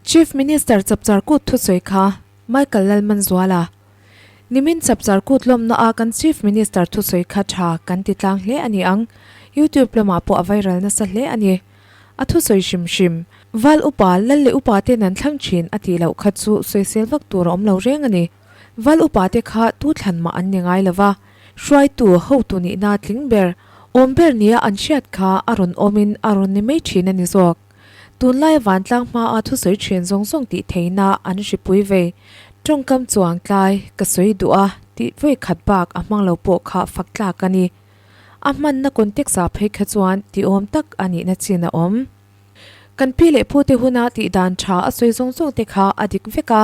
Chief Minister Chapchar Kut thusawi kha Michael Lalmanzuala Nimin Chapchar Kut lawmna a kan Chief Minister thusawi kha tha kan ti tlang hle a ni ang. YouTube lamah pawh a viral nasa hle a ni. A thusawi hrim hrim, Val upa, Lal leh upa ten an thlang thin a tih loh kha chu sawisel vak tur a awm lo reng a ni. Val upa te kha tu thlan mah an ni ngai lo va, hruaitu, hotu nihna tling ber, awm ber nia an hriat kha a rawn awmin a rawn ni mai thin a ni zawk. Tunlaia vantlang hmaa thusawi thin zawng zawng tih theihna an hripui vei. Tawngkam chuang tlai ka sawi duh a tih vawi khat bak a hmang lo pawh kha fak tlak a ni. A hmanna context ah phei kha chuan tihawm tak a nihna chin a awm. Kan pi leh pute huna tih dan tha a sawi zawng zawng te kha a dik vek a,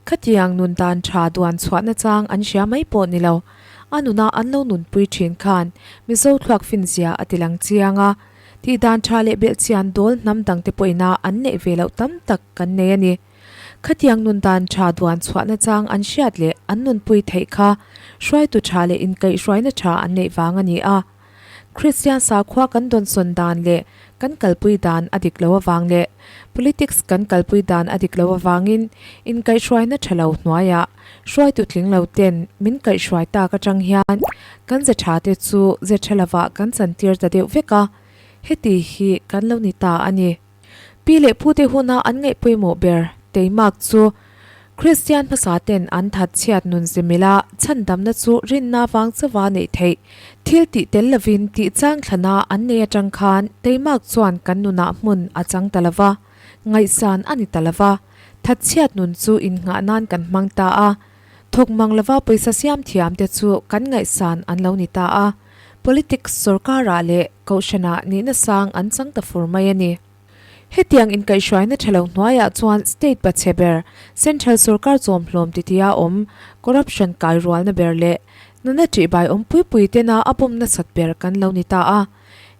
khatiang nun dan tha duan chhuahna chang an hria mai pawh ni lo. A nuna an lo nunpui thin khan Mizo thluak finzia a ti lang chiang a, tih dan tha leh belhchian dawl hnam dangte pawhina an neih ve loh tam tak kan nei a ni. Khatiang nun dan tha duan chhuahna chang an hriat leh an nunpui theih kha hruaitu tha leh inkaihhruaina tha an neih vang a ni a. Kristian sakhua kan dawnsawn dan leh kan kalpui dan a dik lo avang leh politics kan kalpui dan a dik lo avangin inkaihhruaina tha lo hnuaiah hruaitu tling lo ten min kaihhruai tak atang hian kan ze tha te chu ze tha lovah kan chantir ta deuh vek a, heti hi kan lo ni ta a ni. Pi leh pute huna an ngaih pawimawh ber teimak chu Kristian hmasa ten an that chhiat nun zimila chhandamna chu rinna vang chauha neih theih thil tih tel lovin tih chang thlana an nei atang khan teimak chuan kan nunah hmun a chang ta lova, ngaihsan a ni ta lova, that chhiat nun chu innghah nan kan hmang ta a, thawk mang lova pawisa siam thiam te chu kan ngaihsan an lo ni ta a. Politics sorkarah leh kohhranah nihna sang an chang ta fur mai a ni. Hetiang inkaihhruaina tha lo hnuaiah chuan state pachhe ber, central sorkar chawmhlawm titia awm, corruption kairualna ber leh nuna ṭihbai awm pui pui tena a bawm nasat ber kan lo ni ta a.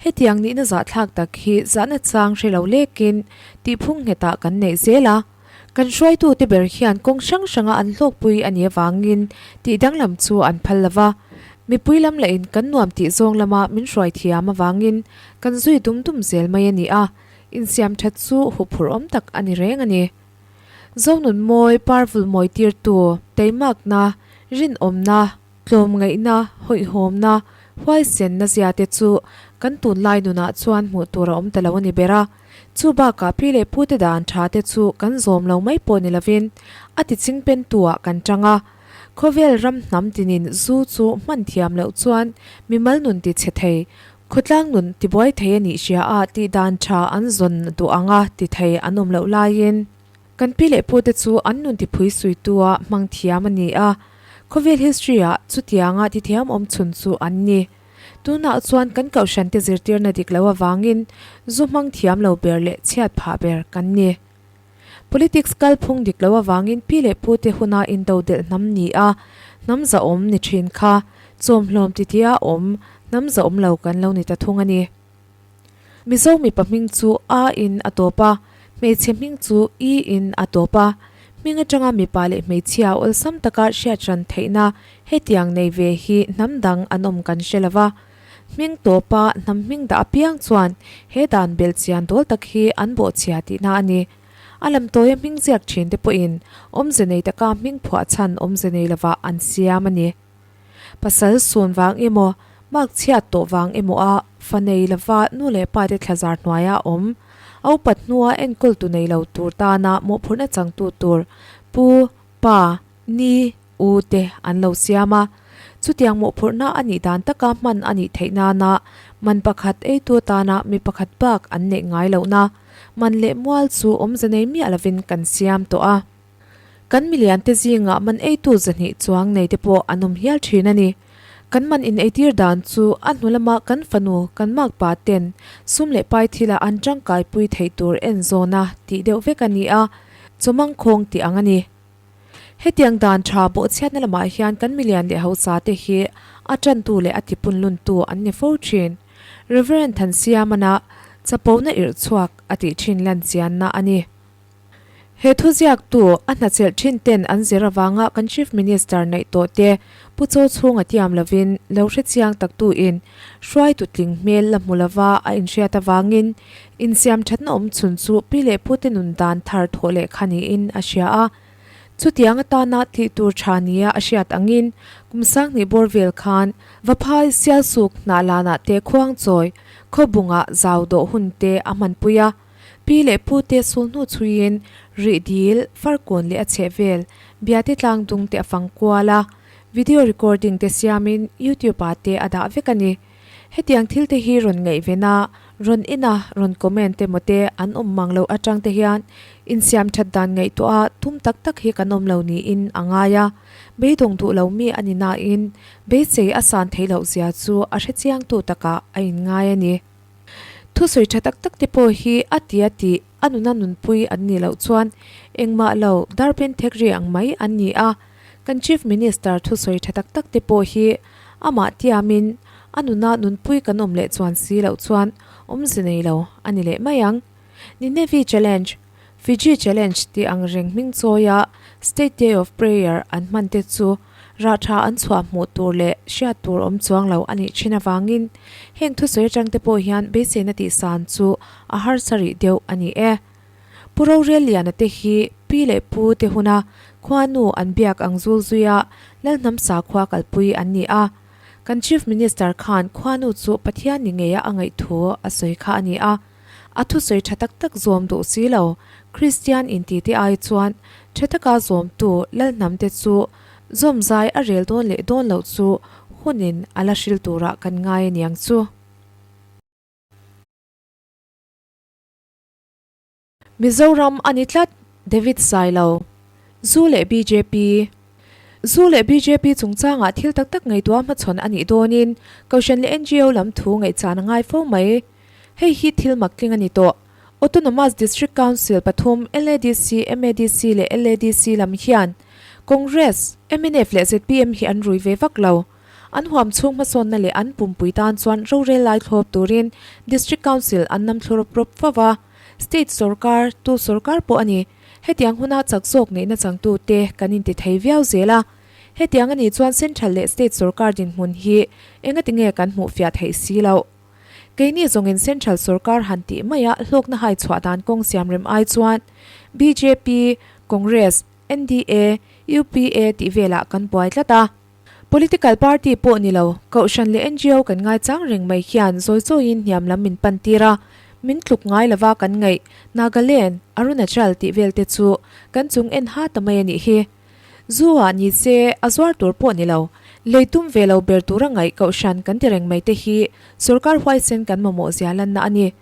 Hetiang nihna zahthlak tak hi zahna chang hre lo lekin tihphung nghetah kan neih zel a. Kan hruaitute ber hian kawng hrang hranga an hlawkpui a nih avangin tih danglam chu an phal lo va, mipui lam lahin kan nuam tih zawng lama min hruai thiam avangin kan zui dum dum zel mai a ni a, insiam that chu huphurh awm tak a ni reng a ni. Zonunmawi, Parvulmawi tirtu, teimakna, rinawmna, Tlawmngaihna, hawihhawmna, huaisenna zia te chu kan tunlai nunah chuan hmuh tur a awm ta lo a ni ber a. Chu bakah pi leh pute dan tha te chu kan zawm lo mai pawh ni lovin a ti chingpentu-ah kan tang a. Khawvel ram hnam tinin zu chu hman thiam loh chuan mimal nun ti chhe thei, khawtlang nun ti buai thei a nih hria a tih dan tha an zawn duh ang a ti thei an awm loh laiin, Kan pi leh pute chu an nun tiphui suitua hmang thiam a ni a, khawvel history-ah chutianga tithiam awm chhun chu an ni. Tunah chuan kan kohhrante zirtirna dik lo avangin zu hmang thiam lo ber leh chhiat phah ber kan ni. Politics kalphung dik lo avangin pi leh pute huna intodelh hnam ni a, hnam zahawm ni thin kha chawmhlawm titia awm hnam zahawm lo kan lo ni ta thung a ni. Mizo mipa hming chu A in a tawp a, hmeichhe hming chu I in a tawp a. Hming atanga mipa leh hmeichhia awlsam taka hriat hran theihna hetiang nei ve hi hnam dang an awm kan hre lo va. Hming tawpa hnam hming dah apiang chuan he dan belhchian dawl tak hi an bawhchhia tihna a ni. A lamtawia hming ziak thinte pawhin awmze nei taka hming phuah chhan awmze nei lovah an siam a ni. Pasal sun vang emaw, mark chhiat tawh vang emaw a fa nei lova nu leh pa te thlazar hnuaia awm, a upat hnua enkawltu nei lo tur tana mawhphurhna changtu tur pu, pa, ni, u te an lo siam a. Chutiang mawhphurhna a nih dan taka hman a nih theih nana man pakhat eitu atana mi pakhat bak an neih ngai lohna man leh mual chu awmze nei miah lovin kan siam tawh a. Kan miliante zingah man eitu zahnih chuang nei te pawh an awm hial thin a ni. Kan man in eitir dan chu a hnu lama kan fanu, kan makpa ten sum leh pai thila an tangkaipui theih tur en zawna tih deuh vek a ni a, chawmangkhawng tih ang a ni. Hetiang dan tha bawhchhiatna lamah hian kan milian leh hausa te hi a tantu leh a tipunluntu an ni fo thin. Reverend Thansiamana chapona irh chhuak a tih thin lan chianna a ni. He thuziaktu a hnachelh thin ten an zir avanga kan Chief Minister neih tawh te, Pu Chaw chhunga tiam lovin lo hre chiang tak tuin hruaitu tling hmel la hmu lova a inhriat avangin insiam thatna awm chhun chu pi leh pute nun dan thar thawh leh kha niin a hria a. Chutiang atana tih tur tha nia a hriat angin kum sanghnih bawr vel khan Vaphai Sialsuk hnah lanah te khuangchawi khawbungah zau dawh hun te a hmanpui a. Pi leh pute sul hnu chhuiin rih dil, farkawn leh a chheh vel, biate tlang dung te a fang kual a, video recording te siamin YouTube ah te a dah vek a ni. Hetiang thil te hi rawn ngaihven a, rawn en a, rawn comment te maw te an awm mang loh atang te hian insiam that dan ngaihtuah a tum tak tak hi kan awm lo niin a ngai a, beidawng duh lo mi a ni nain beisei a san theih loh zia chu a hrechiangtu takah a inngai a ni. Thusawi tha tak tak te pawh hi a ti a tih a nuna nunpui an nih loh chuan engmah lo darben thek ri ang mai an ni a. Kan Chief Minister thusawi tha tak tak te pawh hi amah tiamin a nuna nunpui kan awm leh chuan si loh chuan awmze nei lo a ni leh mai ang. Nineveh Challenge, Fiji Challenge tih ang reng hming chawia State Day of Prayer an hman te chu rah tha an chhuah hmuh tur leh hriat tur awm chuang lo a nih thin avangin heng thusawi atang te pawh hian beiseina tihsan chu a harsa rih deuh a ni e. Pu Rorel Liana te hi pi leh pu te huna khuanu an biak ang zul zuia Lalhnam sakhua kalpui an ni a. Kan Chief Minister khan khuanu chu Pathian ni ngeia a ngaih thu a sawi kha a ni a. A thusawi tha tak tak zawm duh si lo, Kristian intite ai chuan tha taka zawmtu Lalhnamte chu zawm zai a rel dawn leh dawn loh chu hunin a la hril turah kan ngai a niang chu. Mizoram a ni tlat, David Sailo. Zu leh bjp. Zu leh bjp chungchangah thil tak tak ngaihtuah hmachhawn a nih dawnin Kohhran leh NGO lam thu ngaihchan a ngai fo mai. Hei hi thil mak tling a ni tawh. Autonomous District Council pathum LADC, MADC leh LADC lam hian Congress, mnf leh zpm hi an rui ve vak lo. An huam chhung hmasawnna leh an pumpui tan chuan rorel lai thlawp turin District Council an nam thlu rawp rawp fo va. State sorkar, tu sorkar pawh a ni. Hetiang huna chak zawk neihna changtute kan inti thei viau zel a. Hetiang a nih chuan Central leh State sorkar dinhmun hi engati nge kan hmuh fiah theih si loh? Keini zawngin Central sorkar han tih maia hlawkna hai chhuah dan kawng siamrem ai chuan bjp, Congress, NDA, UPA tih velah kan buai tlat a. Political party pawh ni lo, Kohhran leh NGO kan ngaichang reng mai hian zawi zawiin hniam lam min pan tir a, min tluk ngai lova kan ngaih Nagaland, Arunachal tih vel te chu kan chung en ha ta mai a nih hi. Zu ah ni se a zuar tur pawh ni lo, lei tum ve lo ber tura ngaih Kohhran kan ti reng mai te hi sorkar huaisen kan mamawh zia lanna a ni.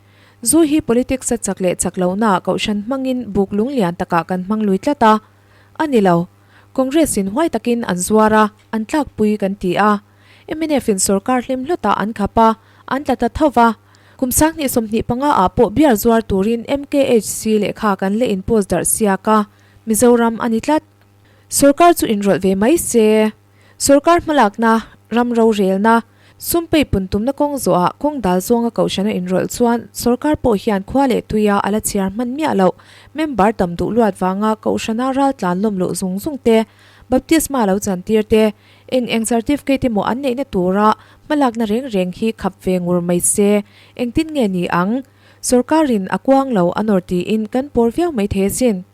Zu hi politics a chak leh chak lohnaah Kohhran hmangin buk lunglian takah kan hmang lui tlat a, a ni lo. Congress in huai takin an zuar a, an tlakpui kan ti a. Mnf in sorkar hlim hlawtah an khap a, an tla ta tho va. Kum 2025 ah pawh beer zuar turin MKHC lehkha kan la in post darh siak a, Mizoram a ni tlat. Sorkar chu inrawlh ve mai se. Sorkar hmalakna, ram rorelna, sum peipun tumna kawng zawhah kawng dal zawnga kohhrana inrawlh chuan sorkar pawh hian khua leh tuia a la chhiar hman miah loh. Member tam duh luat vanga kohhrana raltlan lawm luh zung zung te, baptisma lo chantir te, eng eng certificate emaw an neihna tura hmalakna reng reng hi khap ve ngur mai se, engtin nge ni ang? Sorkarin a kuang lo a nawr tiin kan pawr viau mai thei asin.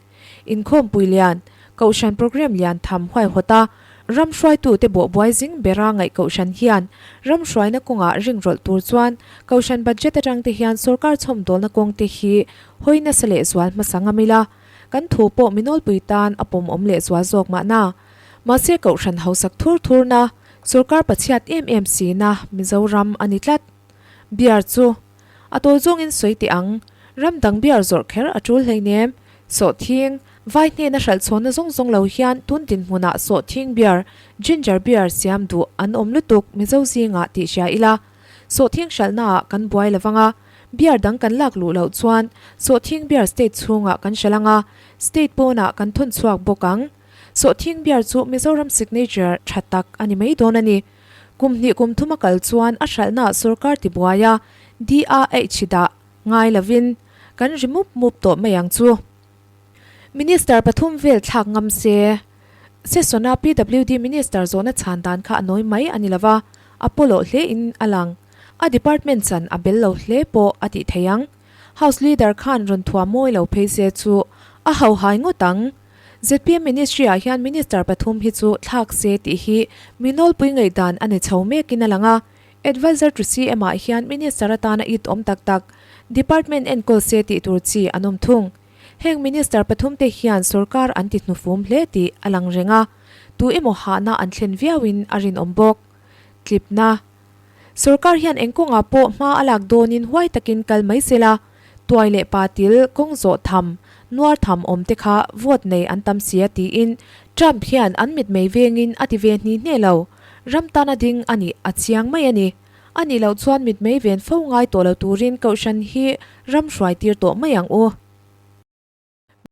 Inkhawmpui lian, Kohhran programme lian tham huaihawt a, ram hruaitute bawhbuai zing bera ngaih Kohhran hian ram hruaina kawngah ring rawlh tur chuan Kohhran budget atangte hian sorkar chhawmdawlna kawngte hi hawi nasa leh zual hmasa ngam ila, kan thu pawh mi nawlpui tan a pawmawm leh zual zawk mahna. Mahse Kohhran hausak thur thurna, sorkar pachhiat em em sina Mizoram a ni tlat. Beer chu a tawi zawngin sawi teh ang, ram dang beer zawrh kher a tul hleinem. Sawhthing, vai hnena hralh chhawnna zawng zawng lo hian tun dinhmunah sawhthing beer, ginger beer siam duh an awm lutuk Mizo zingah tih hria ila. Sawhthing hralhnaah kan buai lo vang a, beer dang kan lak luh loh chuan sawhthing beer state chhungah kan hralh ang a, state pawnah kan thawn chhuak bawk ang. Sawhthing beer chu Mizoram signature tha tak a ni mai dawn a ni. Kum hnih kum thum a kal chuan a hralhnaah sorkar tibuai a, DAH dah ngai lovin kan ri mup mup tawh mai ang chu. Minister pathum vel thlak ngam se. Session-a PWD Minister zawhna chhan dan kha a nawi mai a ni lo va, a pawlawh hlein a lang. A department chan a bel lo hle pawh a tih theih ang. House Leader khan rawn thuam mawi lo phei se chu a hauhai ngawt ang. Zpm Ministry-ah hian Minister pathum hi chu thlak se tih hi mi nawlpui ngaihdan a ni chho mekin a lang a. Adviser to CM-ah hian Minister atana it awm tak tak Department enkawl se tih tur chi an awm thung. Heng Minister pathumte hian sorkar an ti hnufum hle tih a lang reng a, tu emaw hahna an thlen viauin a rinawm bawk. Tlipna. Sorkar hian eng kawngah pawh hma a lak dawnin huai takin kal mai se la, tuai leh pa til, kawng zawh tham, nuar tham awm te kha vote nei an tam sia tiin Trump hian an mitmei vengin a ti ve hni hne lo. Ram tana ding a nih a chiang mai a ni. A nih loh chuan mitmei ven fo ngai tawh lo turin kohhran hi ram hruai tir tawh mai ang u.